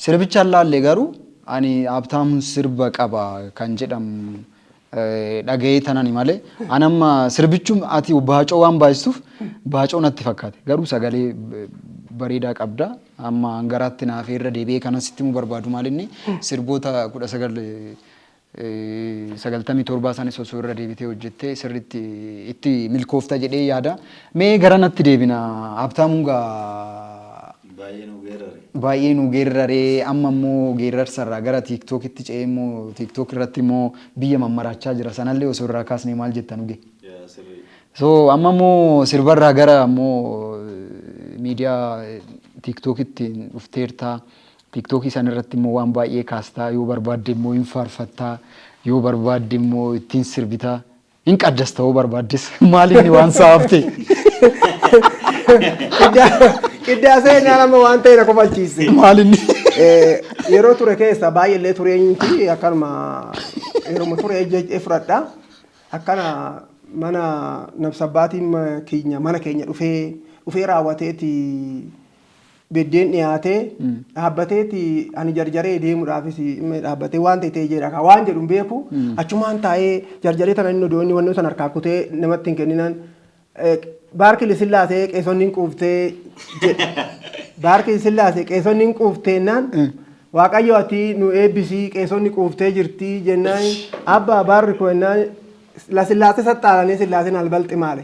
Sirbicha hin laalle, garuu ani Habtaamuun sirba qaba kan jedhamu dhaga'ee tanani malee, an amma sirbichum ati baacoo waan baay'istuuf baacoo natti fakkaate. Garuu sagalee bareedaa qabda. Amma hangaraatti naafee irra deebi'ee kanan sitti himuu barbaadu maalinni, sirboota 1997 sanis osoo irra deebitee hojjettee sirriitti itti milkoofta jedhee yaada. Mee gara natti deebina. Habtaamuun gaa Baay'ee nu geerrare. Baay'ee nu geerraree, amma immoo geerrarsarraa gara TikTokitti ce'ee immoo TikTok irratti immoo biyya mammaraachaa jira. Sanallee osoo irraa kaasnee maal jettan uge? Yaa, sirrii. So amma immoo sirbarraa gara immoo miidiyaa TikTokitti dhufteertaa. TikTokii san irratti immoo waan baay'ee kaastaa, yoo barbaadde immoo hin faarfattaa, yoo barbaadde immoo ittiin sirbitaa, hin qaddasta yoo barbaaddes. Maal inni waan saafte? Qiddaasee naan amma waan ta'e na kofalchiise. Maal inni? Yeroo ture keessa baay'eellee tureenyiti, akkanuma yeroo ture ejjee fudhadha. Akkana mana nabsabbaatiin keenya, mana keenya dhufee dhufee raawwateeti, beddeen dhiyaatee dhaabbateeti, ani jarjaree deemuudhaafis dhaabbatee waan ta'e ta'e jedha kaa, waan jedhu hin beeku. Achumaan taa'ee jarjaree tana, inni odoo inni wannoo sana harkaa kutee namatti hin kenninan, "Baarkili sillaasee, qeesonni hin quuftee," jedhe. "Baarkili sillaasee, qeesonni hin quuftee," naan, "Waaqayyo ati nu eebbisii, qeesonni quuftee jirti," jennaan, "Abbaa, baarri koo," jennaan, "La sillaasee saxxaalanii sillaaseen albalxi maale."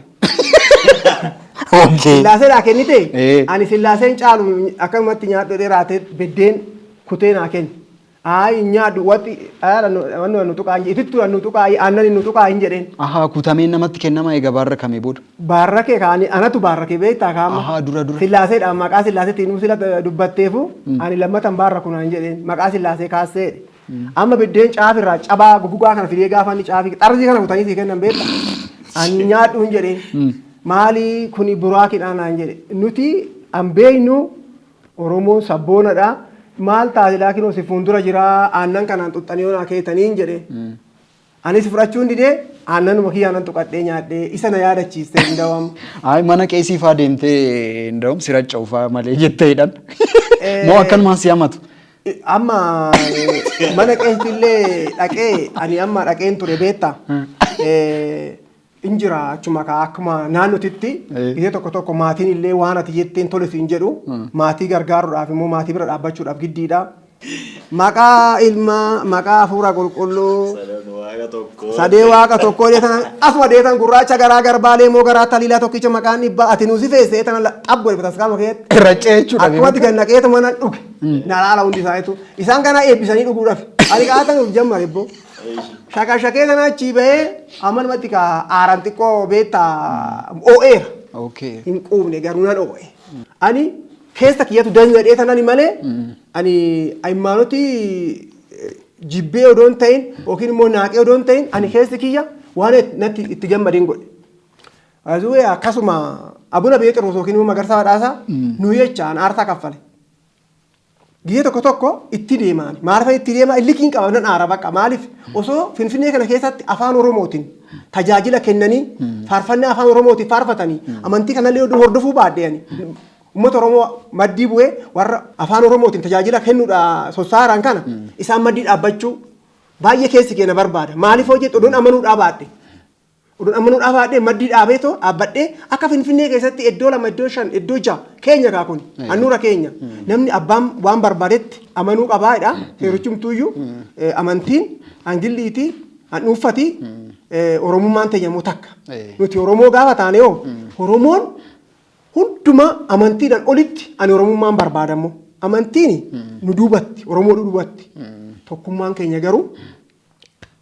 Sillaasee naa kennite. Ani sillaaseen caalu akkanumatti nyaadhu dheeraatee beddeen kutee naa kenni. Ayi, hin nyaadhu, watti wanni nu tuqaa, itittuu nu tuqaa, aannan nu tuqaa hin jedheen. Ahaa, kutameen namatti kennama eega baarrakamee booda. Baarrakee kaani, anatu baarrake beektaa kaama. Ahaa, dura dura. Sillaaseedhaan maqaa sillaaseetiin nu sila dubbatteefu, ani lammatan baarraku naan jedheen, maqaa sillaasee kaassee jedhe. Amma biddeen caafirraa cabaa gugugaa kana fidee, gaafa inni caafii xarzii kana kutanii sii kennan beektaa. Ani nyaadhu hin jedheen. Maali kuni buraakidhaa naan jedhe. Nuti an beeknu Oromoon sabboonadha. Maal taate, laakiin si fuuldura jira, aannan kanaan xuxxanii yoo naa keetanii hin jedheen. Anis fudhachuun didee, aannanuma kiyyaa nan tuqadhee nyaadhee, isa na yaadachiiste hin dawam. Ayi, mana qeesii faa deemtee hin si racca'u faa malee jettee hidhan. Moo akkanumaan si hamatu? Amma mana qeesiillee dhaqee, ani amma dhaqeen ture beektaa. In jira achuma kaa, akkuma naannotitti yeroo tokko tokko maatiin illee waan ati jetteen tole siin jedhu, maatii gargaaruudhaaf immoo maatii bira dhaabbachuudhaaf giddiidha. Maqaa ilma, maqaa hafuura qulqulluu. Sadan waaqa tokko. Sadee waaqa tokko deetan, asuma deetan, gurraacha garaa garbaalee moo garaa taliilaa tokkicha maqaan dhibbaa ati nuusi feessee tana xab godhe bataskaama keessatti. Raccee jechuudha. Akkumatti gad naqeetu mana dhuge. Na laala hundi isaaniitu. Isaan kana eebbisanii dhuguudhaaf. Ani qaatan uf jammare ibboo. Shaka shakee sana achii bahee, amma namatti ka aaran xiqqoo beektaa oo'eera. Hin quufne, garuu nan oo'e. Ani keessa kiyyatu dangadhee tanani malee, ani aymaanoti jibbee odoo hin ta'in yookiin immoo naaqee odoo hin ta'in, ani keessi kiyya waan natti itti gammadeen godhe. Azuwee akkasuma Abuna Pheexiroos yookiin immoo Magarsaa Badhaasaa nu jechaan aarsaa kaffale. Gizee tokko tokko itti deemaan maaliif itti deemaa illikiin qaba, nan aara bakka. Maaliif osoo Finfinnee kana keessatti afaan Oromootiin tajaajila kennanii, faarfannaa afaan Oromootiin faarfatanii, amantii kanallee hordofuu baadhee, ani uummata Oromoo maddii bu'ee warra afaan Oromootiin tajaajila kennuudha sossaaraan kana isaan maddii dhaabbachuu baay'ee keessi keenya barbaada. Maaliif hojjetu odoon amanuudhaa baadhe. Odoon amanuudhaa baadhee, maddii dhaabee too dhaabbadhee, akka Finfinnee keessatti iddoo lama, iddoo shan, iddoo ja'a keenya kaa kun handhuura keenya. Namni abbaan waan barbaadetti amanuu qabaadha. Seerichumtuuyyuu amantiin hangilliitii handhuuffati, Oromummaan teenya immoo takka. Nuti Oromoo gaafa taane hoo, Oromoon hundumaa amantiidhaan olitti ani Oromummaan barbaadammoo. Amantiin nu duubatti, Oromoo duubatti. Tokkummaan keenya garuu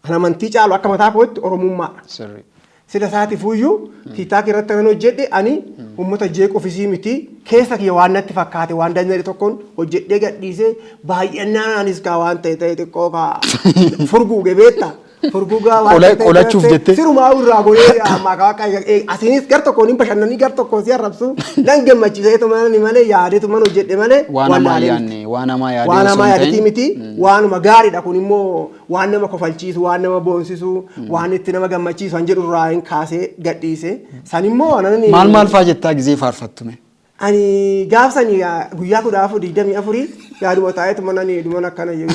kan amantii caalu akka mataa kootti Oromummaadha. Sila isaatiifuyyuu TikTok irratti kan hojjedhe ani uummata jeequufisii miti, keessa kiyya waan natti fakkaate, waan danda'e tokkoon hojjedhee gadhiisee, baay'annaan anis kaa waan ta'e ta'e xiqqoo kaa furguuge beektaa. Furguugaa waan ta'e Qolachuuf jettee? Sirumaa irraa godhee maqaa asiinis gar tokkoon hin bashannanii, gar tokkoon si arrabsu, nan gammachiiseetu malee, yaadeetu man hojjedhe malee Waan hamaa wallaalee miti. Yaadne, waan hamaa yaadee waan osoo hamaa hin yaadatii ta'in miti, waanuma gaariidha. Kun immoo waan nama kofalchiisu, waan nama boonsisu, waan itti nama gammachiisu an jedhu irraa hin kaasee gadhiise. San immoo anan Maal maal faa jettaa gizee faarfattume? Ani gaafsani guyyaa 14 24 Yaaduma taa'eetuma nani dhuman akkana jedhu.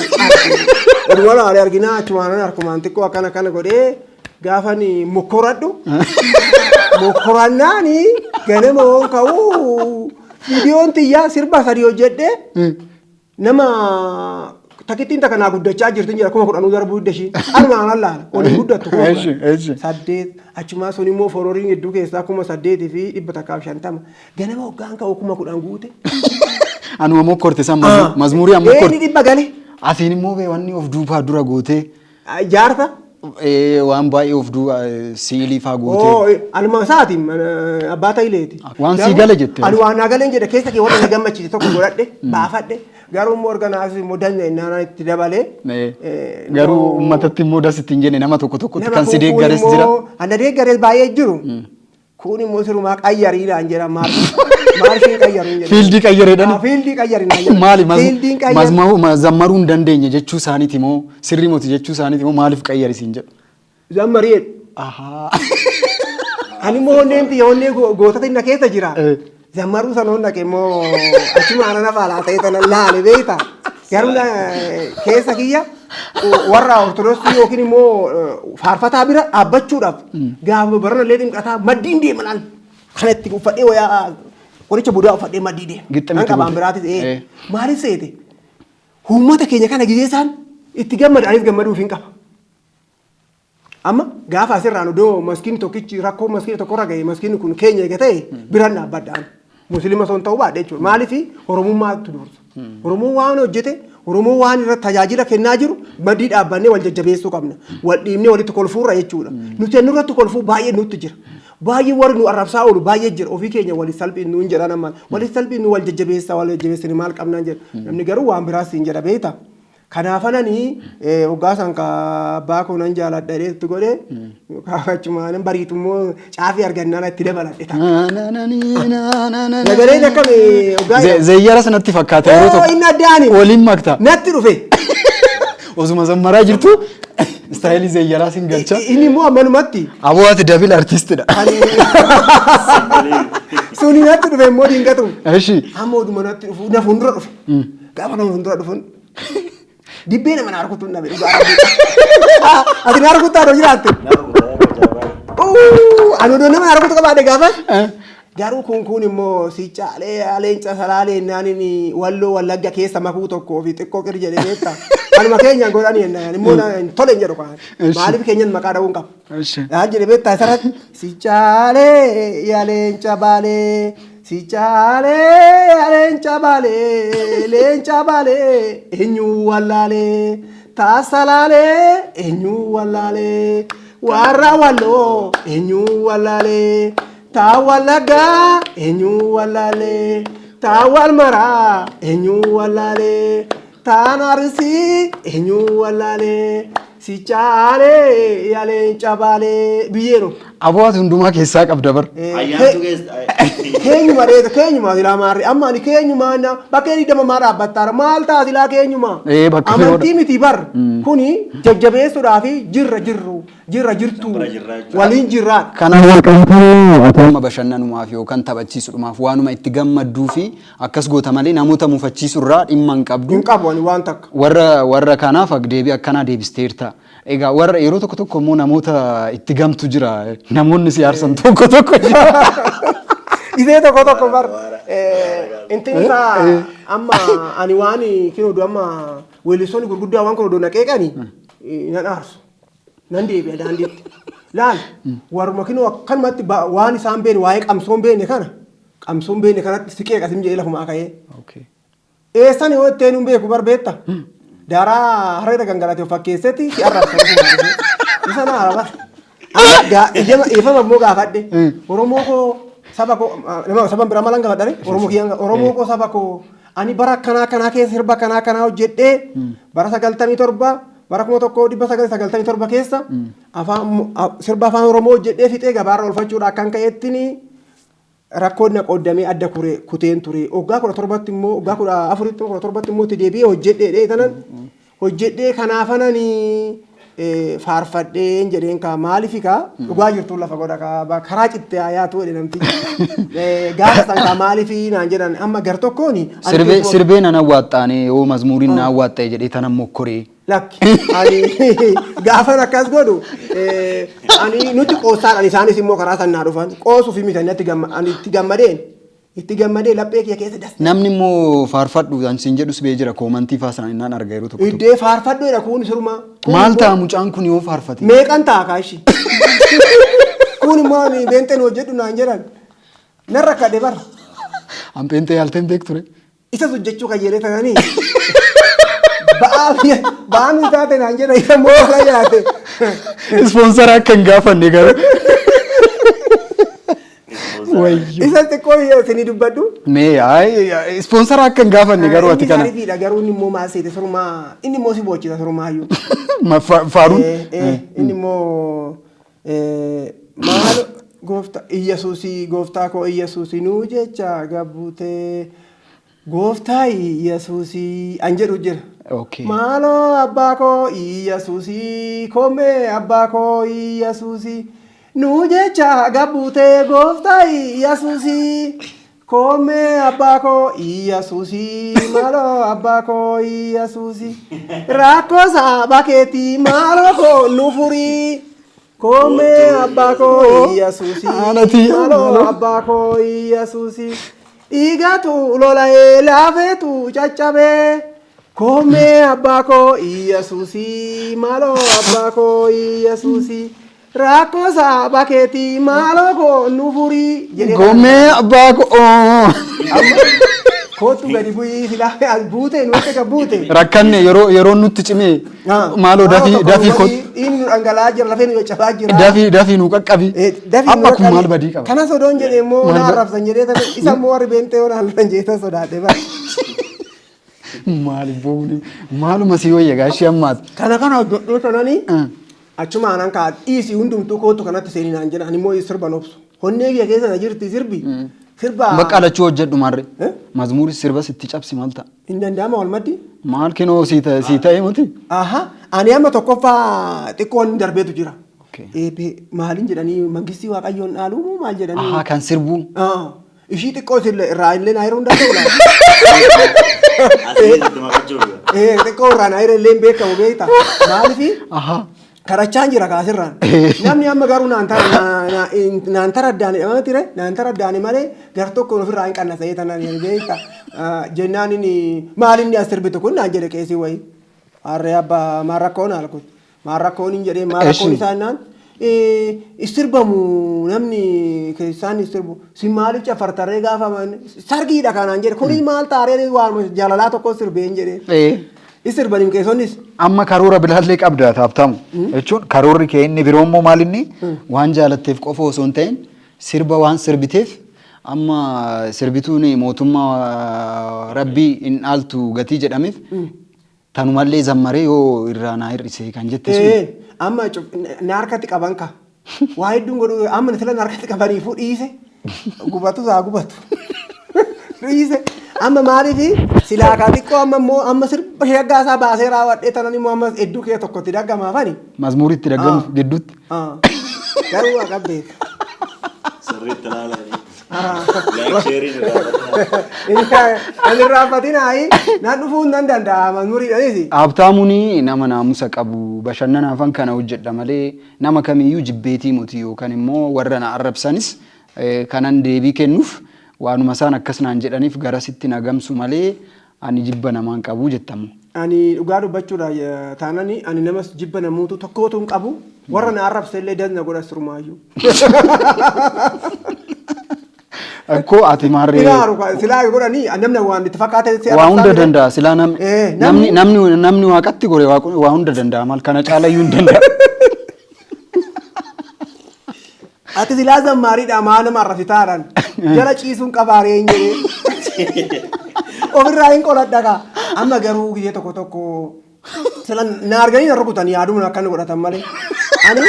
Oduma laalee arginaa achumaan harkumaan xiqqoo akkana akkana godhee gaafani mokkoradhu. Mokkorannaani ganama hoon ka'uu viidiyoon xiyyaa sirba sadii hojjedhee nama takittiin takka naa guddachaa jirti jira 10,000 darbuu hidda ishii. Anumaan allaala waliin guddattu kuma Eeshi, kudhan. eeshi. 8 achumaa sun immoo fororiin hedduu keessaa 8,150. Ganama hoggaan ka'u 10,000 guute. Anuma mokkorte san mazmuurii amma Inni mokkorte. 100 gale. Asiin immoo bee wanni of duubaa dura gootee Jaarsa. Waan baay'ee of duuba siilii faa gootee. Oo, anuma isaati abbaa ta'ileeti. Waan sii gale jette. Ani waan naa galeen jedhe keessa kee wanta na gammachiise tokko godhadhe baafadhe garuu immoo organaasii immoo danya innaan itti dabalee. Garuu uummatatti immoo das ittiin jenne nama tokko tokkotti kan si deeggares jira. Ana deeggares baay'ee jiru. Kun immoo sirumaa qayyariidhaan jedha maarshiin qayyaruun jedha. Fiildii qayyareedhaan. Fiildii qayyarinaan jedha. Maali Fiildiin qayyar. Zammaruu hin dandeenye jechuu isaaniiti moo sirrii moti jechuu isaaniiti moo maaliif qayyarisiin jedhu? Zammarii jedhu. Ahaa. Ani immoo onneen xiyya onnee gootota inni keessa jira. Zammaruu sana hunda immoo achuma ana nafa alaa ta'e tana laale beekta. Garuu keessa kiyya warra ortodoksii yookiin immoo faarfataa bira dhaabbachuudhaaf gaafa barana illee xinqataa maddiin deema laal. Kanatti uffadhee wayaa qoricha budaa uffadhee maddii deema. Gixximitti Kan qabaan guute. biraatis maaliif seete? Uummata keenya kana gizee isaan itti gammada anis gammaduuf hin qaba. Amma gaafa asirraan odoo maskiin tokkichi rakkoo maskiin tokkorra ga'e maskiin kun keenya eega ta'e biraan dhaabbadhaan. Musliima osoo hin ta'uu baadhe jechuudha. Maaliif Oromummaatu dursa. Oromoon waan hojjete Oromoon waan irratti tajaajila kennaa jiru maddii dhaabbannee wal jajjabeessuu qabna. Wal dhiibnee walitti kolfuurra jechuudha. Nuti nurratti kolfuu baay'ee nutti jira. Baay'ee warri nu arrabsaa oolu baay'ee jira. Ofii keenya walitti salphinnu hin jedhan amma. Walitti salphinnu wal jajjabeessaa wal jajjabeessanii maal qabnaan jedha. Namni garuu waan biraas hin jedha beektaa. Kanaafanani hoggaa san ka abbaa koo nan jaaladha jedhee itti godhe kaafachumaan bariitu immoo caafii argannaan itti dabaladhe ta'a. Nagaleen akkam hoggaa Zeeyyara sanatti fakkaata yeroo Oo tokko. inni addaani. Waliin makta. Natti dhufe. Osuma zammaraa jirtu istaayilii zeeyyaraa sin galcha. Inni immoo ammanumatti. Aboo ati dabil artiistidha. Suni natti dhufe immoo diingatu. Eshi. Amma oduma natti dhufu na fuuldura dhufe. Gaafa na fuuldura dhufun dibbee nama na rukutu hin dhabe dhugaa rabbii. Ati na rukuttaa odoo jiraatte. Ani odoo nama na rukutu qabaadhe gaafas. Garuu kun immoo si caalee leenca salaalee naaniin walloo wallagga keessa makuu tokkoo fi xiqqoo qir jedhee beektaa. Anuma keenyaan godhanii jennaan immoo tole hin jedhu kaan. Maaliif keenyan maqaa dha'uun qaba. Maal jedhe beektaa isarratti si caalee yaa leenca baalee si caalee yaa leenca baalee leenca baalee eenyu wallaalee taasalaalee eenyu wallaalee warra walloo eenyu wallaalee taa wallaggaa eenyu wallaalee taa walmaraa eenyu wallaalee taan arsii eenyu wallaalee si caalee yaa leenca baalee biyyeenu. Aboo ati hundumaa keessaa qabda bar. Ayyaantu keessa. Keenyuma dheeta keenyuma silaa maarri amma ani keenyuma na bakkee digdama maa dhaabbattaara maal ta'a silaa keenyuma. Bakka Amantii miti bar kuni jajjabeessuudhaa fi jirra jirru jirra jirtu Bira jirraa jechuudha. waliin jirraa. Kanaaf wal qabatee ati amma bashannanumaaf yookaan taphachiisuudhumaaf waanuma itti gammadduu fi akkas goota malee namoota mufachiisurraa dhimma hin qabdu. Hin qabu ani waan takka. Warra kanaaf deebii akkanaa deebisteerta. Egaa warra yeroo tokko tokko immoo namoota itti gamtu jira. Namoonni si aarsan tokko tokko jira. Isee tokko tokko bar intin isaa amma ani waan kinoo amma weellistoonni gurguddaa waan kun odoo na qeeqani nan aarsu. Nan deebi'a daandiitti. Laal waruma kinoo akkanumatti waan isaan beene waa'ee qabsoon beene kana qabsoon beene kanatti si qeeqa sim jedhee lafumaa ka'ee. Eessan yoo ittiin hin beeku bar beekta. Daaraa harreera gangalate of fakkeessetti si arrabsa. Isa na araba. Ifama immoo gaafadhe. Oromoo koo saba koo nama saba biraa malan gaafadhare Oromoo kiyyan Oromoo koo saba koo ani bara akkanaa akkanaa keessa sirba akkanaa akkanaa hojjedhee bara 97 bara 1997 keessa afaan sirba afaan Oromoo hojjedhee fixee gabaarra oolfachuudha akkan ka'eettiin rakkoon na qooddamee adda kuteen ture. Waggaa 17tti immoo waggaa 14tti 17tti immoo itti deebi'ee hojjedhee tanan hojjedhee kanaafananii Faarfadheen jedheen kaa, maaliif kaa dhugaa jirtu lafa godha kaa, karaa cittee hayaatu jedhe namtichi. Gaafa san kaa maaliif naan jedhan amma gar tokkoon Sirbee sirbee nan awwaaxxaane yoo mazmuuriin na awwaaxxa'e jedhee tanan mokkoree. Lakki, ani gaafan akkas godhu ani nuti qoosaadhaan, isaanis immoo karaa san naa dhufan qoosuuf miti, ani itti gammadeen itti gammadee laphee kiyya keessa das. Namni immoo faarfadhu an siin jedhus bee jira, comment faa sana innaan arga yeroo tokko tokko. Iddee faarfadhu kun sirumaa. Maal ta'a mucaan kun yoo faarfate? Meeqan ta'a kaashi? Kun immoo ani beenxeen hojjedhu naan jedhan. Nan rakkadhe bara. An pheenxee yaalteen beek ture. Isas hojjechuu kan jedhee tananii. Ba'aa nu taate naan jedhan, isa immoo isaa nyaate. Sponsor akka hin gaafanne garuu. Wayyo. Isa xiqqoo isinii dubbadhu. Mee ayi, sponsor akka hin gaafanne garuu ati Inni kana. Ariifiidha garuu, inni immoo maal seete, sirumaa inni immoo si boochisa sirumaayyuu. Faaruun. Inni immoo maal, gooftaa Iyyasuusii, gooftaa koo Iyyasuusii nuu jecha gabbuutee, gooftaa Iyyasuusii an jedhu jira. Maaloo abbaa koo Iyyasuusii, koomee abbaa koo Iyyasuusii nuu jecha gabbuutee, gooftaa Iyyasuusii, koomee abbaa koo Iyyasuusii, maaloo abbaa koo Iyyasuusii, rakkoo saba keetii maaloo koo nu furii. Koomee abbaa koo Iyyasuusii, Haadhatii, maaloo maaloo. abbaa koo Iyyasuusii, dhiigatu lola'ee laafeetu caccabee. Koomee abbaa koo Iyyasuusii, maaloo abbaa koo Iyyasuusii, rakkoo saba keetii maaloo koo nu furii jedhee. Gommee abbaa koo. Kootu gadi bu'ii, silaa as buute nu akka buute. Rakkanne, yeroo yeroon nutti cimee, maaloo dafii dafii kootu. Dhiigni nu dhangala'aa jira, lafee nu caccabaa jira. Dafii dafii nu qaqqabi. Dafii nu Amma kun qaqqabi. maal badii qaba? Kana sodoon jedhee immoo Maal na arrabsan jedhee isa immoo warri beentee yoo na arrabsan jedhee sodaadhe bara. Maal booni, maaluma si wayya gaashii ammaati. Kana kana hojjedhee sananii achuma aanan kaa dhiisii, hundumtuu kootu kanatti seenii naan jedhan, immoo sirban obsu. Honnee kiyya keessa na jirti sirbi. Sirba. Bakka lachuu hojjedhu maarree. Eh? Mazmuuris sirbas itti cabsi, maal ta'a? Hin danda'ama wal maddi. Maal kinoo sii ta'e sii ta'e muti? Aha, ani amma tokkoffaa xiqqoon darbeetu jira. Maaliin jedhanii, mangistii waaqayyoon dhaaluu moo maal jedhanii? Ahaa, kan sirbuu. Ah, ishii xiqqoo isin irraa illee naa yeroo hundaa ta'u laata? Asii itti maqachuuf. Xiqqoo irraa naa yeroo illee hin beekamu, beekta. Maalifi kadhachaan jira kaasirraan. Namni amma garuu naan tara naan taraddaani dhamama tire, naan taraddaani malee gar tokko ofirraa hin qannasa'ee tanaan beekta. Jennaan inni maal inni as sirbitu kun naan jedhe qeesii wayii. Harree abbaa, maal rakkoon alkut. Maal rakkoon hin jedhee, maal rakkoon isaa jennaan, sirbamu namni keessaan sirbu si maaliif cafartarree gaafa sargiidha kanaan jedhe, kunis maal taaree waan jaalalaa tokko sirbeen jedhee. Sirbaniin keessonnis. Amma karoora biraallee qabda taaptamu. Jechuun karoorri kee inni biroo immoo maal, inni waan jaalatteef qofa osoo hin ta'in sirba waan sirbiteef amma sirbituun mootummaa rabbii hin dhaaltu gatii jedhameef tanumallee zammaree yoo irraa naa hir'ise kan jette sun. Amma na harkatti qaban ka. Waa hedduun godhu amma sila na harkatti qabaniifuu dhiise. Gubatu saa gubatu. Dhiise. Amma maaliif silaa kaa xiqqoo amma immoo amma sirba shaggaa isaa baasee raawwadhee tanan immoo amma hedduu kee tokkotti daggamaafani. Mazmuuritti daggamuuf gidduutti. Garuu waa qabbeeka. Sirriitti ilaalanii. Like share-iin irraa. Ani irraanfatinaayi nan dhufuu nan danda'a mazmuriidhanis. Habtaamuun nama naamusa qabu, bashannanaafan kana hojjedha malee nama kamiyyuu jibbeetii miti, yookaan immoo warra na arrabsanis kanan deebii kennuuf waanuma isaan akkas naan jedhaniif garasitti na gamsu malee ani jibba namaan qabu jettamu. Ani dhugaa dubbachuudha taanani ani namas jibba namuutu tokkootu hin qabu. Warra na arrabse illee dasna godha sirumaayyuu. Akkoo ati maarree Ilaalu silaa godhanii namni waan itti fakkaate si waa hunda arrabsaa. Danda'a silaa namni namni namni waaqatti gore waa hunda danda'a, maal kana caalayyuu hin danda'a. Ati silaa zammaariidha, maa nama arrabsitaadhaan jala ciisuun qabaaree hin jedhee. Ofirraa hin qoladha kaa. Amma garuu gizee tokko tokko sila na arganii na rukutanii yaaduma akkana godhatan malee. Ani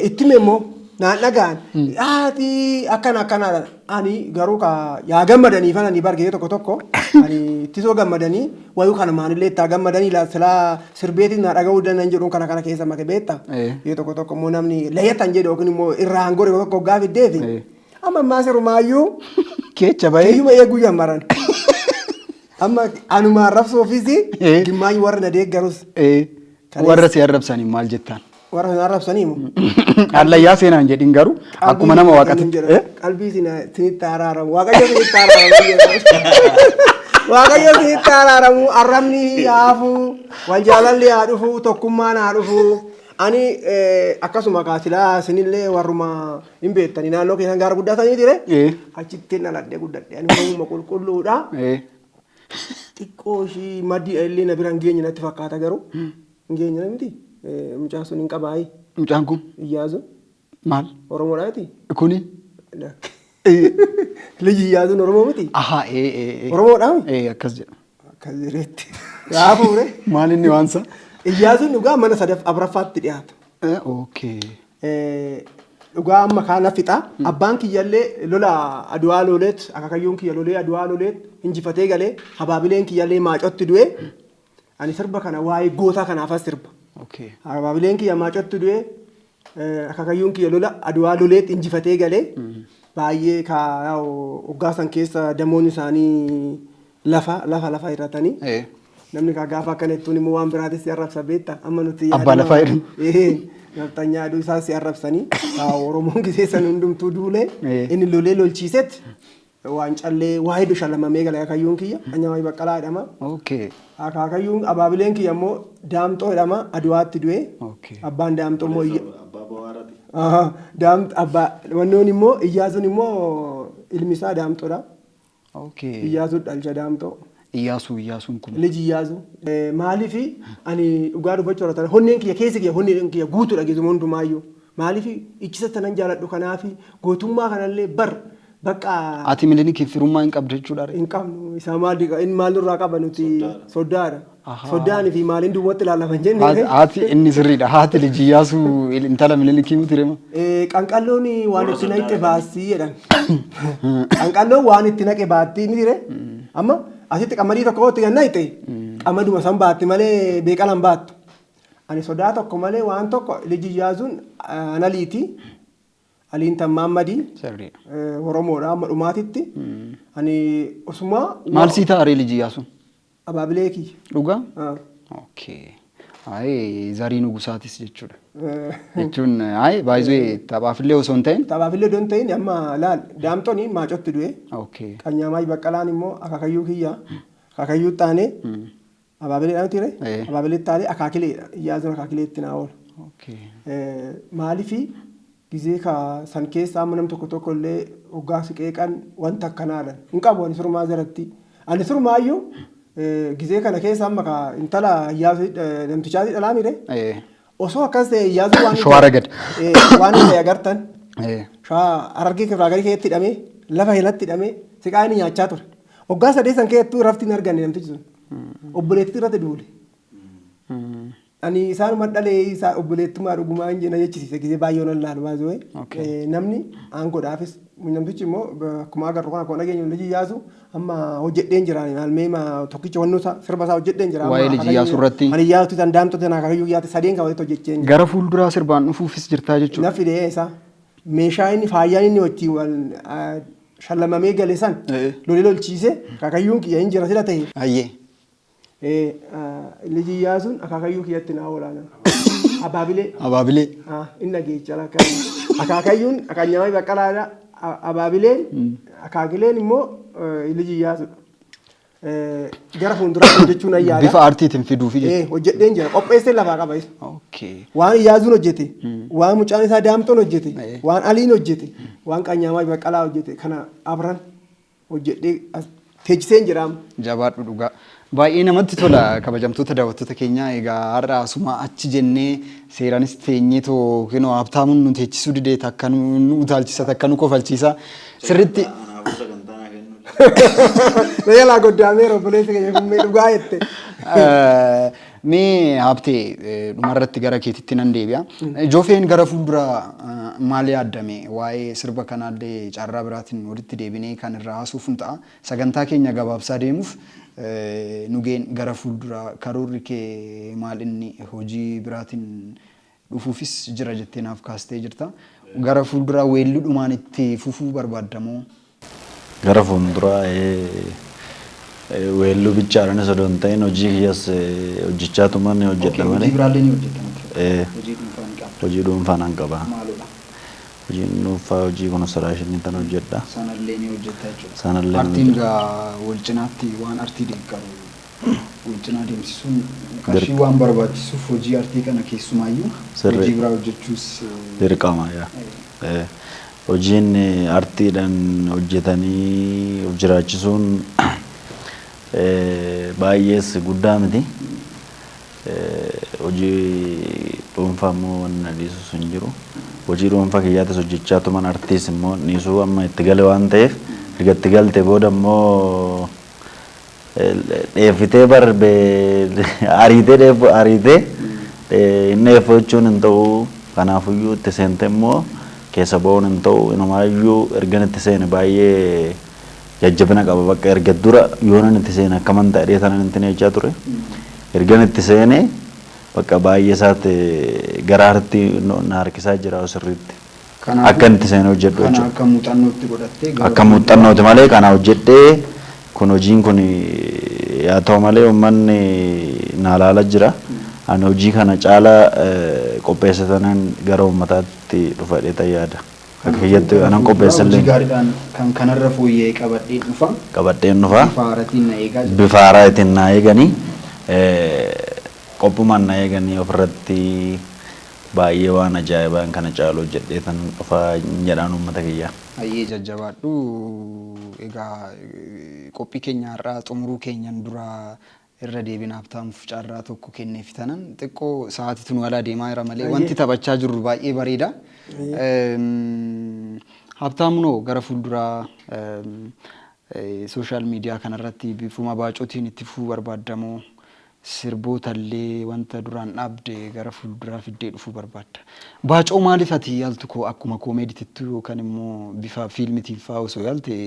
itti hime immoo Naan dhagaan haati akkana akkanaadha. Ani garuu ka yaa gammadanii fan ani bargee tokko tokko ani ittisoo gammadanii wayuu kanumaanillee itti haa gammadanii silaa sirbeetis naa dhaga'uu dandan jedhuun kana kana keessa make beekta. Yoo tokko tokko immoo namni layyatan jedhu yookiin immoo irraa hangore tokko hoggaa fiddeefi. Amma ammaa sirumaayyuu Keecha bahee. Kiyyuma eeguu jammaran. Amma anuma arrabsuufis gimmaanyi warra na deeggarus. Warra si arrabsaniin maal jettaan? Warra na arrabsanii moo? Hallayyaa seenaan jedhin garuu akkuma nama waaqatti. Qalbii isinitti araaramu. Waaqayyo isinitti araaramu. Waaqayyo isinitti araaramu. Arrabni haafu. Wal jaalalli haa dhufu. Tokkummaan haa dhufu. Ani akkasuma kaasilaa isinillee warruma hin beektani naannoo keessan gaara guddaa sanii ture. Achitti dhaladhee guddadhe. Ani Oromuma qulqulluudha. Xiqqoo ishii maddii illee na bira hin geenye natti fakkaata garuu. Hin geenye miti. Mucaan sun hin qabaayi. Mucaan kun? Iyyaasuun. Maal? Oromoodha miti? Kuni? Liji Iyyaasuun Oromoo miti? Ahaa ee ee ee. Oromoodha miti? Ee akkas jedha. Akkas jedheetti. Yaa fuure. Maal inni waan isaa? Iyyaasuun dhugaa mana sadaf afuraffaatti dhiyaata. Okay. Dhugaa amma kaan na fixa. Abbaan kiyyallee lola Aduwaa loleet akaakayyuun kiyya lolee Aduwaa loleet injifatee galee habaabileen kiyyallee maacotti du'e. Ani sirba kana waa'ee gootaa kanaafas sirba. Habaabileen kiyya maacotti du'e akaakayyuun kiyya lola Aduwaa loleet injifatee galee baay'ee hoggaa san keessa damoon isaanii lafa lafa lafa hiratanii. Namni kaa gaafa akkana jettuun immoo waan biraatis si arrabsa beekta. Amma nuti Abbaa lafaa jedhu. Ee, nafxanyaa aduu isaa si arrabsanii. Kaa Oromoon gisee san hundumtuu duulee inni lolee lolchiisetti waan callee waa hedduu shalamamee gala akaakayyuun kiyya. Anyaamaay Baqqalaa jedhama. Akaakayyuun abaabileen kiyya immoo Daamxoo jedhama Aduwaatti du'e. Abbaan Daamxoo immoo Abbaa Bawaaraati. Aha, Daamx abbaa wannoon immoo Iyyaasuun immoo ilmi isaa Daamxoodha. Iyyaasuu dhalcha Daamxoo. Iyyaasuu Iyyaasuun kun. Liji Iyyaasuu. Maaliif ani dhugaa dubbachuu irratti honneen kiyya keessi kiyya honneen kiyya guutuudha gisuma hundumaayyuu. Maaliif ichisa tanan jaaladhu kanaafi gootummaa kanallee bar bakka. Ati Minilikiif firummaa hin qabdu jechuudha ree? Hin qabnu. Isaa maal inni maal nurraa qaba nuti soddaadha. Soddaani fi maaliin duwwatti ilaalaman jenne. Haati inni sirriidha. Haati liji Iyyaasuu intala Minilikii miti rema. Qanqalloon waan itti naqxe baastii jedhan. Qanqalloon waan itti naqe baattii miti ree. Amma asitti qamadii tokko itti kan naqxe qamaduma san baatti malee beeqala hin baattu. Ani sodaa tokko malee waan tokko liji Iyyaasuun analiiti. Aliin Tammaammadii Sirriidha. Oromoodha amma dhumaatitti. Ani osuma Maal sii ta'a ree liji Iyyaasuun? Abaabilee kiyya. Dhugaa? Ah. Okay. Ayi zarii nugusaatis jechuudha. Jechuun ayi baay'ee taphaafillee osoo hin ta'in. Taphaafillee osoo hin ta'in amma laal daamxoon maacotti du'e. Okay. Qanyaamaay Baqqalaan immoo akaakayyuu kiyya. Akaakayyuu taanee abaabilee dha miti ree? Abaabilee taanee akaakileedha. Iyyaasuun akaakileetti naa oola. Okay. Maalifi gizee ka san keessa amma nam tokko tokko illee hoggaa si qeeqan wanta akkanaadha. Hin qabu ani surmaa jaratti. Ani surmaayyuu gizee kana keessa amma ka intala Iyyaasuu namtichaati dhalaa mire. Osoo akkas ta'e Iyyaasuu waan Shawaa ragad. Waan ta'e agartan. Shawaa Harargee irraa gadi keessatti hidhamee lafa helatti hidhamee siqaa inni nyaachaa ture. Hoggaa sadee san keessattuu rafti hin arganne namtichi sun. Obboleettii irratti duule. Ani isaanuma dhalee isaa obboleettumaa dhugumaa hin na jechisiise gisee baay'ee olan laalu baay'ee. Namni aangoodhaafis namtichi immoo akkuma agarru kana akkuma dhageenyu liji Iyyaasu amma hojjedheen jira almee tokkicha wannoo isaa sirba isaa hojjedheen jira. Waa'ee liji Iyyaasu irratti. Ani Iyyaasu tan daamtota tanaa akaakayyuu Iyyaatu sadeen kan walitti hojjecheen jira. Gara fuulduraa sirbaan dhufuufis jirtaa jechuudha. Na fidee isaa meeshaa inni faayyaan inni wajjin wal shallamamee gale san lolee lolchiise akaakayyuun kiyya hin jira sila ta'e. Ayyee. Liji Iyyaasuun akaakayyuu kiyyatti naa oolaana. Abaabilee. Abaabilee. Inni dhageecha lakka. Akaakayyuun Qanyaamay Baqqalaadha. Abaabileen akaakileen immoo Liji Iyyaasuudha. Gara fuulduraatti hojjechuu nan yaada. Bifa aartiitiin fiduufi jechuudha. Hojjedheen jira. Qopheessee lafaa qaba isa. Okay. Waan Iyyaasuun hojjete, waan mucaan isaa Daamxoon hojjete, waan Aliin hojjete, waan Qanyaamay Baqqalaa hojjete kana abran hojjedhee as teechiseen jira amma. Jabaadhu dhugaa. Baay'ee namatti tola kabajamtoota daawwattoota keenyaa egaa har'a asuma achi jennee seeranis teenyee too kinoo Habtaamuun nu teechisuu didee takka nu utaalchisa takka nu kofalchiisa sirritti Anaafuu sagantaa naa kennuu. Na jalaa goddaameera obboleessi keenya kummee dhugaa jette. Mee Habtee, dhumarratti gara keetitti nan deebi'a. Joofeen gara fuulduraa maal yaaddame? Waa'ee sirba kanaallee carraa biraatiin walitti deebinee kan irraa haasuuf hin ta'a. Sagantaa keenya gabaabsaa deemuuf, nugeen gara fuulduraa karoorri kee maal? Inni hojii biraatiin dhufuufis jira jettee naaf kaastee jirta. Gara fuulduraa weelluudhumaan itti fufuu barbaaddamoo? Gara fuulduraa weelluu bichaadhaanis odoo hin ta'in hojii kiyyas hojjechaa tuman hojjedha malee. Hojii biraallee ni hojjetta natti fakkaata. Eh. Hojii dhuunfaa ni qabda. Hojii dhuunfaa nan qaba. Maalidha? Hojiin dhuunfaa hojii constructionii tan hojjedha. Sanallee ni hojjetta jechuudha. Sanallee ni Artiin hojjedha. gaa wal cinaatti waan artii deeggaru wal cinaa deemsisuun qarshii waan barbaachisuuf hojii artii kana keessumaayyuu hojii biraa hojjechuus Dirqama, yaa. Hojiin artiidhaan hojjetanii of jiraachisuun baay'ees guddaa miti. Hojii dhuunfaa immoo wanni na dhiisus hin jiru. Hojii dhuunfaa kiyyaatis hojjechaa tuman artiis immoo dhiisuu amma itti gale waan ta'eef, erga itti galte booda immoo dheeffitee bar ariitee dheeffu ariitee hin dheeffu jechuun hin ta'u. Kanaafuyyuu itti seente immoo keessa ba'uun hin ta'u. Inumaayyuu ergan itti seene baay'ee jajjabina qaba. Bakka erga dura yoonan itti seene akkaman ta'e tanan itti jechaa ture. Ergan itti seene bakka baay'ee isaatti gara artii na harkisaa jira sirriitti. Akka itti seene hojjedhu Kana jechuudha. akka muuxannootti godhattee gara Akka muuxannooti malee kana hojjedhee kun hojiin kun yaa ta'u malee uummanni na ilaala jira. Ani hojii kana caala qopheessatanan gara uummataatti dhufa jedhee yaada. Akka kiyyatti anan qopheessallee Hojii gaariidhaan kan kanarra fooyya'ee qabadhee dhufa. Qabadheen dhufa. Bifa haaraatiin na eegaa jira. Bifa haaraatiin na eeganii, qophumaan na eeganii, ofirratti baay'ee waan ajaa'ibaan kana caalu hojjedhee tan dhufa jedhaan uummata kiyyaa. Hayyee, jajjabaadhu. Egaa qophii keenya har'aa xumuruu keenyan dura irra deebina Habtaamuuf carraa tokko kenneef tanan xiqqoo sa'aatiitu nu alaa deemaa jira malee wanti taphachaa jirru baay'ee bareeda. Habtaamunoo gara fuulduraa social media kanarratti bifuma baacootiin itti fufuu barbaaddamoo sirbootallee wanta duraan dhaabde gara fuulduraa fiddee dhufuu barbaadda? Baacoo maaliif ati yaaltu koo akkuma koomeeditittu yookaan immoo bifa fiilmitiin fa'aa osoo yaalte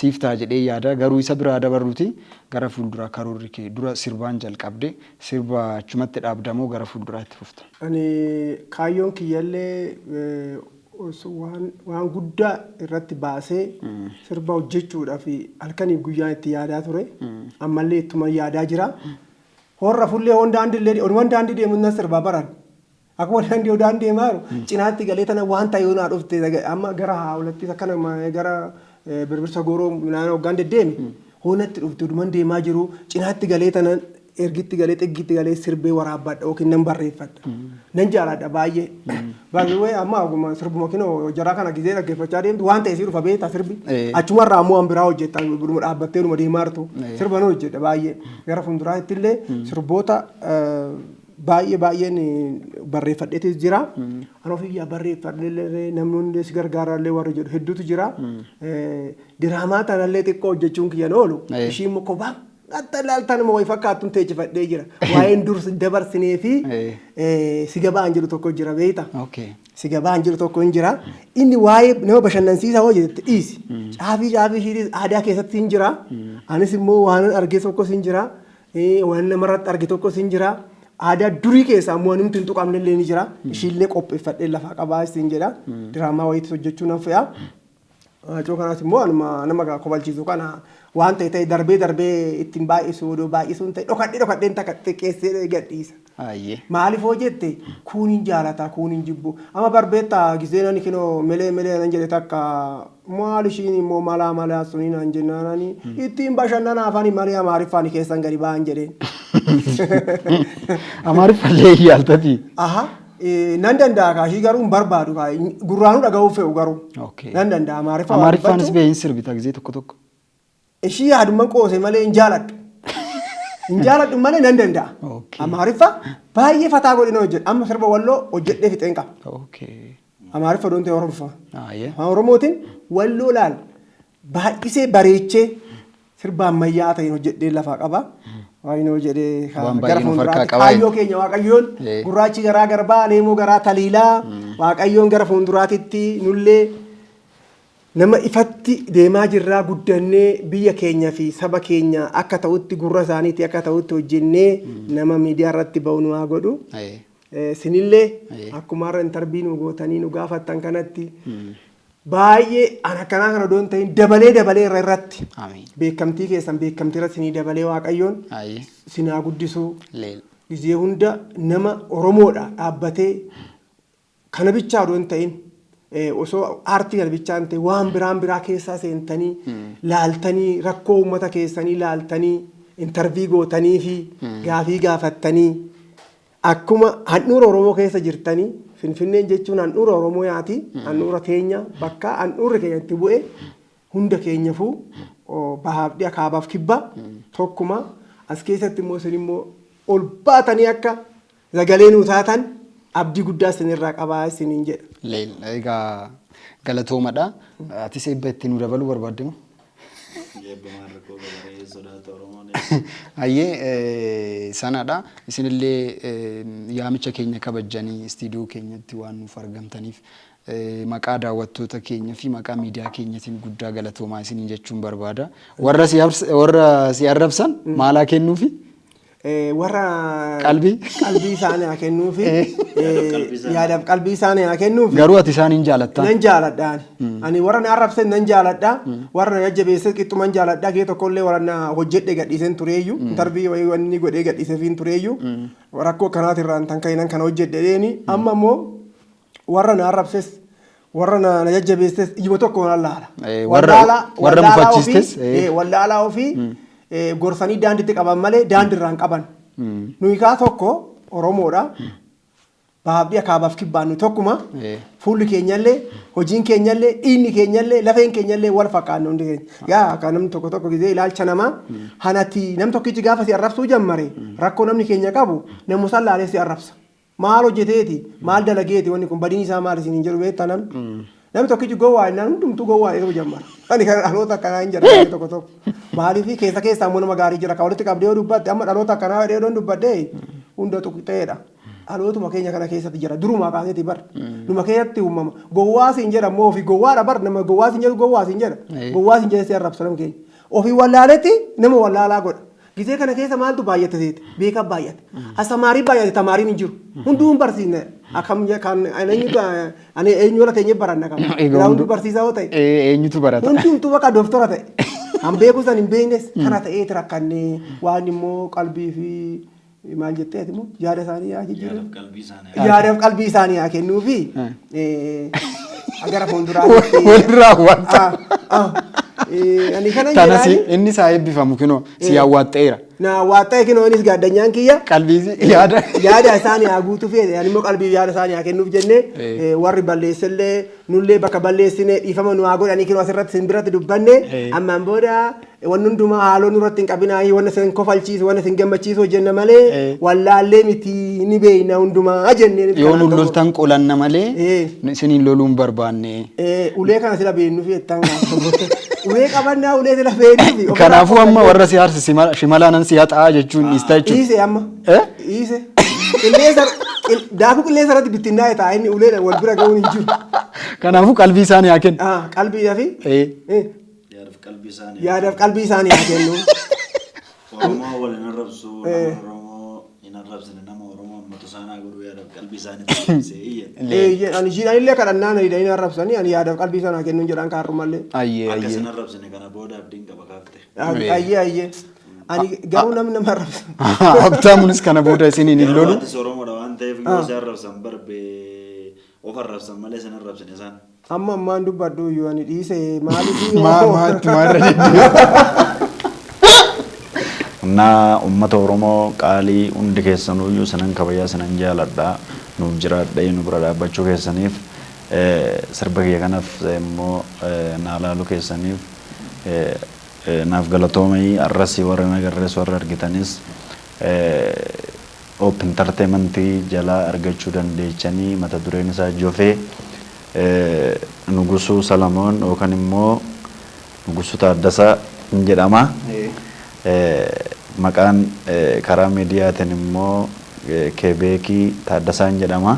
siif ta'a jedhee yaada. Garuu isa biraa dabarruuti gara fuulduraa karoorri kee dura sirbaan jalqabde sirba achumatti dhaabdamoo gara fuulduraatti fufta? Ani kaayyoon kiyyallee waan guddaa irratti baasee sirba hojjechuudhaaf halkaniif guyyaan itti yaadaa ture. Ammallee ittuma yaadaa jira. Horra fullee hoon daandii oduman daandii deemu nan sirbaa baran. Akkuma daandii odaan deemaa jiru cinaatti galee tana waan ta'e yoo naa dhufte amma gara haawulattis akkana gara Birbirsa Gooroo naannoo hoggaan deddeeme hoonatti dhufte oduman deemaa jiru cinaatti galee tana ergitti galee xiggitti galee sirbee waraabbadha yookiin nan barreeffadha. Nan jaaladha baay'ee. Baay'ee amma oguma sirbuma kinoo jaraa kana gizee dhaggeeffachaa deemtu waan ta'e si dhufa beektaa sirbi. Achumarraa ammoo waan biraa hojjetta, dhuma dhaabbattee dhuma deemaa jirtu. Sirba nan hojjedha baay'ee. Gara fuulduraatti illee sirboota baay'ee baay'een barreeffadheetis jira. Ani ofii barreeffadhe, namni si gargaarallee warri jedhu hedduutu jira. Diraamaa tanallee xiqqoo hojjechuun kiyyan oolu. Ishii immoo kophaa Qaxxa ilaaltan immoo wayi fakkaattuun teechifadhee jira. Waa'een dur dabarsinee fi si gabaan jiru tokko jira, beekta. Si gabaan jiru tokko hin jira. Inni waa'ee nama bashannansiisaa hoo jette dhiisi. Caafii caafii ishiitis aadaa keessatti hin jira. Anis immoo waan arge tokkos hin jira. Waan namarratti arge tokkos hin jira. Aadaa durii keessaa immoo wanti hin tuqamne illee ni jira. Ishiillee qopheeffadhee lafaa qabaa isin jedha. Diraamaa wayiitis hojjechuu nan fe'a. Baacoo kanaas immoo anuma nama kobalchiisu kana waan ta'e ta'e darbee darbee ittiin baay'isu odoo baay'isuun ta'e dhokadhee dhokadheen takka xiqqeessee gadhiisa. Maaliif hoo jette, kuun hin jaalata, kuun hin jibbu. Amma barbeetta gisee nani kinoo melee melee nan jedhe takka maal ishiin immoo malaa malaa suni nan jennaanani ittiin bashannana afaan malee Amaariffaan keessan gadi ba'an jedheen. Amaariffallee yaaltati. Aha. Nan danda'a kaashii, garuu hin barbaadu, gurraanuu dhaga'uuf fe'u garuu. Nan danda'a Amaariffaa. Amaariffaanis bee hin sirbita gisee tokko tokko. Ishii yaadumman qoose malee hin jaaladhu. Hin jaaladhu malee nan danda'a. Amaariffa baay'ee fataa godhina hojjedha. Amma sirba Walloo hojjedhee fixeen qaba. Amaariffa doon ta'e Oromiffa. Afaan Oromootiin Walloo laal baay'isee bareechee sirba ammayyaa ta'een hojjedhee lafaa qaba. Waayinoo jedhee Waan gara baay'ee nuuf harkaa fuulduraatti qabaa. Kaayyoo keenya Waaqayyoon gurraachi garaa garbaa, leemoo garaa taliilaa, Waaqayyoon gara fuulduraatitti nullee nama ifatti deemaa jirraa, guddannee biyya keenya fi saba keenya akka ta'utti, gurra isaaniitti akka ta'utti hojjennee nama miidiyaa irratti ba'u nu haa godhu. Sinillee akkuma har'a interview nu gootanii nu gaafattan kanatti, baay'ee an akkanaa kana odoon ta'in dabalee dabalee irra irratti Amiin. beekamtii keessan beekamtii irratti sinii dabalee Waaqayyoon sinaa guddisuu. Leel. Gizee hunda nama Oromoodha dhaabbatee kana bichaa odoon ta'in, osoo aartii kana bichaa hin ta'in waan biraan biraa keessaa seentanii laaltanii, rakkoo uummata keessanii laaltanii, interview gootanii fi gaafii gaafattanii, akkuma handhuura Oromoo keessa jirtanii, Finfinneen jechuun handhuura Oromoo yaati, handhuura teenya, bakka handhuurri keenya itti bu'e, hunda keenyafuu bahaaf dhiya, kaabaaf kibba tokkuma. As keessatti immoo isin immoo ol baatanii akka sagalee nuu taatan abdii guddaa isinirraa qabaa isiniin jedha. Leel. Egaa galatoomadha. Atis eebba itti nu dabaluu barbaadde moo? Eebba sodaata Oromoon. Hayyee, sanadha. Isinillee yaamicha keenya kabajjanii istiidiyoo keenyatti waan nuuf argamtaniif maqaa daawwattoota keenya fi maqaa miidiyaa keenyatiin guddaa galatoomaa isiniin jechuun barbaada. Warra si arrabsan maalaa kennuufi? Warra Qalbii? Qalbii isaanii haa kennuufi, yaadaaf qalbii isaanii haa kennuufi. Garuu ati isaan hin jaalattaa? Nan jaaladha ani. Ani warra na arrabsan nan jaaladha. Warra na jajjabeesse qixxuman jaaladha. Gee tokkollee warra na hojjedhe gadhiiseen tureeyyu. Interview wayii wanni godhee gadhiiseefiin tureeyyu. Rakkoo akkanaatirraan tan ka'inan kana hojjedhe dheeni. Amma immoo warra na arrabses warra na jajjabeesses ijuma tokko nan laala. Warra mufachiistes, Wallaalaa ofii gorsanii daandiitti qaban malee daandiirraan qaban. Nuyi kaa tokko Oromoodha. Bahaaf dhiya, kaabaaf kibbaan nu tokkuma. Fuulli keenyallee, hojiin keenyallee, dhiigni keenyallee, lafeen keenyallee wal fakkaanne hundi keenya. Yaa akka namni tokko tokko gisee ilaalcha namaa hanatti nam tokkichi gaafa si arrabsuu jammare, rakkoo namni keenya qabu namusan laalee si arrabsa. Maal hojjeteeti? Maal dalageeti? Wanni kun badiin isaa maal isiniin hin jedhu, beektaa namni. Namni tokkichi gowwaa jennaan hundumtuu gowwaa jedhu jammara. Ani kan dhaloota akkanaa hin jedhan tokko tokko. Maaliif keessa keessaa immoo nama gaarii jira kan walitti qabdee yoo dubbatte, amma dhaloota akkanaa jedhee yoo dubbadde hunda tuqxeedha. Dhalootuma keenya kana keessatti jira, durumaa kaaseeti bar. Numa keessatti uumama. Gowwaa siin jedha immoo ofii gowwaadha bar, nama gowwaa siin jedhu gowwaa siin jedha. Gowwaa siin jedhe si arrabsa nama keenya. Ofii wallaaletti nama wallaalaa godha. Gizee kana keessa maaltu baay'ate seete? Beekaa baay'ate. Asamaarii baay'ate, tamaariin hin jiru. Hunduu hin barsiisne. Akkam kan eenyutu ani eenyu wala teenyee baranna qaba. Egaa Hunduu barsiisaa yoo ta'e. Eenyutu barata? Hundumtuu bakka dooftora ta'e. Han beeku san hin beeknes kana ta'eeti rakkannee waan immoo qalbii fi maal jettee ati immoo yaada isaanii yaa jijjiiru. Yaadaaf qalbii isaanii. Yaadaaf qalbii isaanii haa kennuufi gara fuulduraatti. Walirraa hawwaata. Ani kana Tana si jedhaani. inni isaa eebbifamu kinoo si hawwaatteera. Na hawwaatee kinoo innis gaaddanyaan kiyya. Qalbii yaada. Yaada isaanii haa guutuu fedhe, ani immoo qalbii yaada isaanii haa kennuuf jennee, warri balleessellee nullee bakka balleessine dhiifama nu haa godhanii, kinoo asirratti isin biratti dubbanne. Ammaan booda wanni hundumaa haaloo nurratti hin qabinaa, wanna isin kofalchiisu, wanna isin gammachiisu hojjenna malee wallaallee miti, ni beeyna hundumaa jennee. Yoo nu loltan qolanna malee isiniin loluu hin barbaanne. Ulee kana sila beeknuuf jettan, ulee qabannaa, ulee sila beeknuuf. Kanaafuu amma warra si aarse shimalaanan si haxaa jechuun dhiista jechuudha. Dhiise amma. Eh? Dhiise. Qilleensa daakuu qilleensa irratti bittinnaa'e ta'a, inni uleedhaan wal bira ga'uun hin jiru. Kanaafuu qalbii isaanii haa kennu. Ah, qalbiidhaa fi Yaadaaf qalbii isaanii. Yaadaaf qalbii isaanii haa kennu. Oromoo wal hin arrabsu, nama Oromoo hin arrabsine, nama Oromoo hammatu isaan haa godhu, yaadaaf qalbii isaanii taasisee iyya. Ani jiidhaan kadhannaa na hidhanii arrabsanii, ani yaadaaf qalbii isaanii haa kennu jedhaan kaarrumallee. Ayyee. Akka Ayyee. isin arrabsine kana booda abdiin qaba kaafte. Ayyee ayyee. Ani garuu namni nama arrabsa. Habtaamunis kana booda isiniin hin Garuu lolu. atis Oromoodha waan ta'eef yoo si arrabsan barbee of arrabsan malee isin arrabsine isaan. Amma ammaan dubbadhu iyyuu ani dhiise maaliif? Maa maa itti maa irra deddeebi'a. እና uummata Oromoo qaalii hundi keessanuyyuu sinan kabajaa, sinan jaaladha. Nuuf jiraadha, nu bira dhaabbachuu keessaniif, sirba kiyya kanaaf immoo naa laaluu keessaniif naaf galatoomii. Arrasii warra nagarrees warra argitanis Open Entertainmentii jalaa argachuu dandeechanii. Mata dureen isaa Jofee, Nugusuu Salamoon yookaan immoo Nugusuu Taaddasaa hin jedhama. Maqaan karaa miidiyaatiin immoo Kebeekii Taaddasaan jedhama.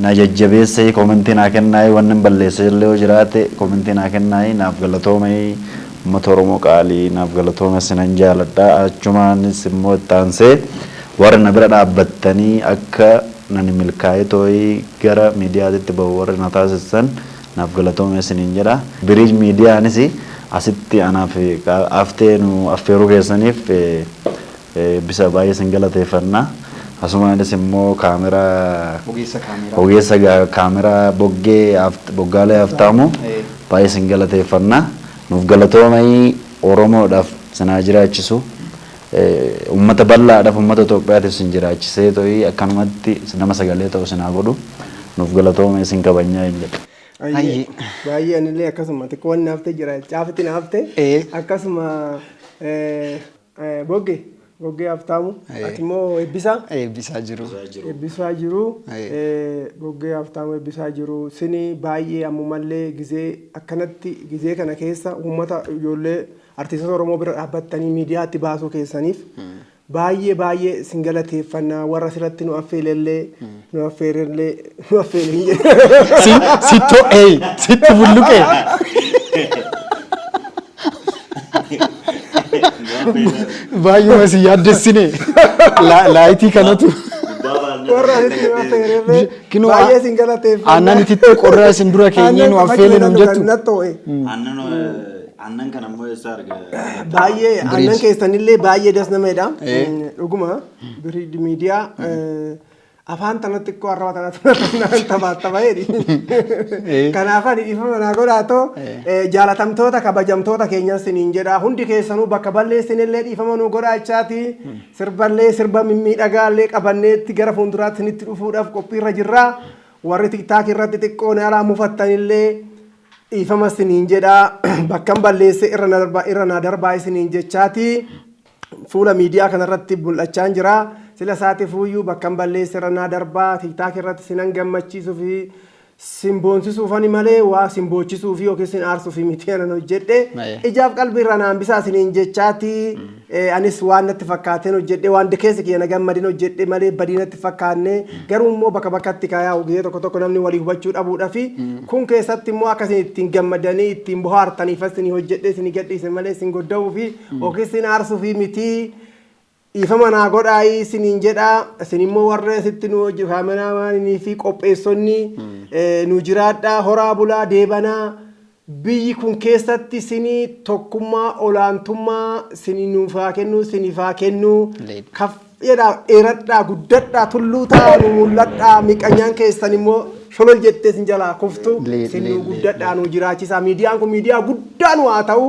Na jajjabeessee koomentii naa kennaayii, wanni hin balleesse illee yoo jiraate koomentii naa kennaayii. Naaf galatoomee, uummata Oromoo qaalii, naaf galatoome, sinan jaaladha. Achumaanis immoo itti aansee warri na bira dhaabbattanii akka nani milkaa'ee too'ii gara miidiyaatitti bahu warri na taasisan, naaf galatoome isiniin jedha. Biriij miidiyaanis asitti anaaf haftee nu affeeruu keessaniif bisa baay'ee isin galateeffanna. Asumaanis immoo kaameraa Ogeessa kaameraa. Ogeessa kaameraa Boggee Boggaalee Haftaamu baay'ee isin galateeffanna. Nuuf galatoomanii, Oromoodhaaf sinaa jiraachisu. Uummata bal'aadhaaf, uummata Itoophiyaatiif sin jiraachisee to'ii akkanumatti nama sagalee ta'u sinaa godhu. Nuuf galatooma, isin kabajnaa hin jedhu. Hayyee. Baay'ee anillee akkasuma xiqqoo wanni naafte jira, caafitti naafte. Akkasuma Boggee Boggee Haftaamu, ati immoo Eebbisaa. Eebbisaa jiru. Eebbisaa jiru. Boggee Haftaamu, eebbisaa jiru. Sini baay'ee ammumallee gizee akkanatti gizee kana keessa uummata, ijoollee artistoota Oromoo bira dhaabbattanii miidiyaatti baasuu keessaniif baay'ee baay'ee sin galateeffannaa. Warra asirratti nu affeelellee nu affeerellee nu affeele hin jedhe. Sittoo sitti bulluqee. Baay'uma si yaaddessine laayitii kanatu. Warra asitti nu affeerellee Kinoo baay'ee sin galateeffannaa. Aannan ititti qorraa isin dura keenyee nu affeele nuun jettu. Natti ho'e. Aannan kana immoo eessaa arga? Baay'ee aannan keessanillee baay'ee das nama jedha. Dhuguma Biriij Miidiyaa afaan tanatti xiqqoo arraba tanatti taphattama jedhi. Kanaaf ani dhiifama naa godhaatoo, jaalatamtoota kabajamtoota keenyan siniin jedha, hundi keessanuu bakka balleessinillee dhiifama nu godhaachaati, sirballee sirba mimmiidhagaallee qabanneetti gara fuulduraatti sinitti dhufuudhaaf qophiirra jirra. Warri TikTok irratti xiqqoo na mufattanillee dhiifama siniin jedha, bakkan balleesse irra na darbaa isiniin jechaati. Fuula miidiyaa kanarratti mul'achaa jira. Sila isaati fuuyyuu bakkan balleesse irra naa darbaa. TikTok irratti sinan gammachiisuu fi sin boonsisuufani malee waa sin boochisuu fi yookiin sin aarsuu fi miti anan hojjedhe. Ijaaf qalbii irraa naan bisaa isiniin jechaati. Anis waan natti fakkaateen hojjedhe, waan keessa kiyya na gammadin hojjedhe malee badii natti fakkaanne. Garuu immoo bakka bakkatti kaayaa gizee tokko tokko namni walii hubachuu dhabuudha fi kun keessatti immoo akka isin ittiin gammadanii ittiin bohaartaniif isin hojjedhe isin gadhiise malee isin godda'uu fi yookiin isin aarsuu fi miti. Dhiifama naa godhaayii isiniin jedha. Isin immoo warra asitti nu hojii kaameraamaanii fi qopheessonni nu jiraadhaa, horaa bulaa deebanaa. Biyyi kun keessatti isinii tokkummaa olaantummaa isinii nuuf haa kennu, isiniif haa kennu. Kaf jedhaa, dheeradhaa, guddadhaa, tulluu ta'aa, nu mul'adhaa. Miqanyaan keessan immoo sholol jettee isin jalaa kuftu. Isin nu guddadhaa, nu jiraachisaa. Miidiyaan kun miidiyaa guddaa nu haa ta'u.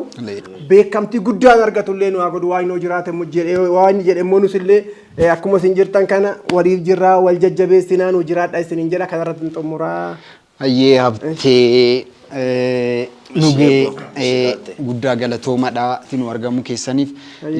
Beekamtii guddaan argatullee nu haa godhu. Waan nu jiraate immoo jedhee waan inni jedhe immoo nusillee akkuma isin jirtan kana waliif jirraa, wal jajjabeessinaa, nu jiraadha isiniin jedha. Kanarratti hin xumuraa. Hayyee, Habtee Nugee, guddaa galatoomadha nu argamuu keessaniif.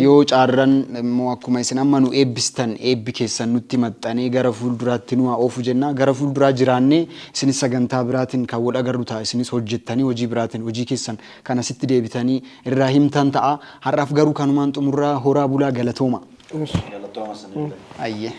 Yoo caarran immoo akkuma isin amma nu eebbistan eebbi keessan nutti maxxanee gara fuulduraatti nu haa oofu jenna. Gara fuulduraa jiraannee isinis sagantaa biraatiin kan wal agarru ta'a. Isinis hojjettanii hojii biraatiin hojii keessan kan asitti deebitanii irraa himtan ta'a. Har'aaf garuu kanumaan xumurraa, horaa bulaa, galatooma. Galatooma isinillee. Hayyee.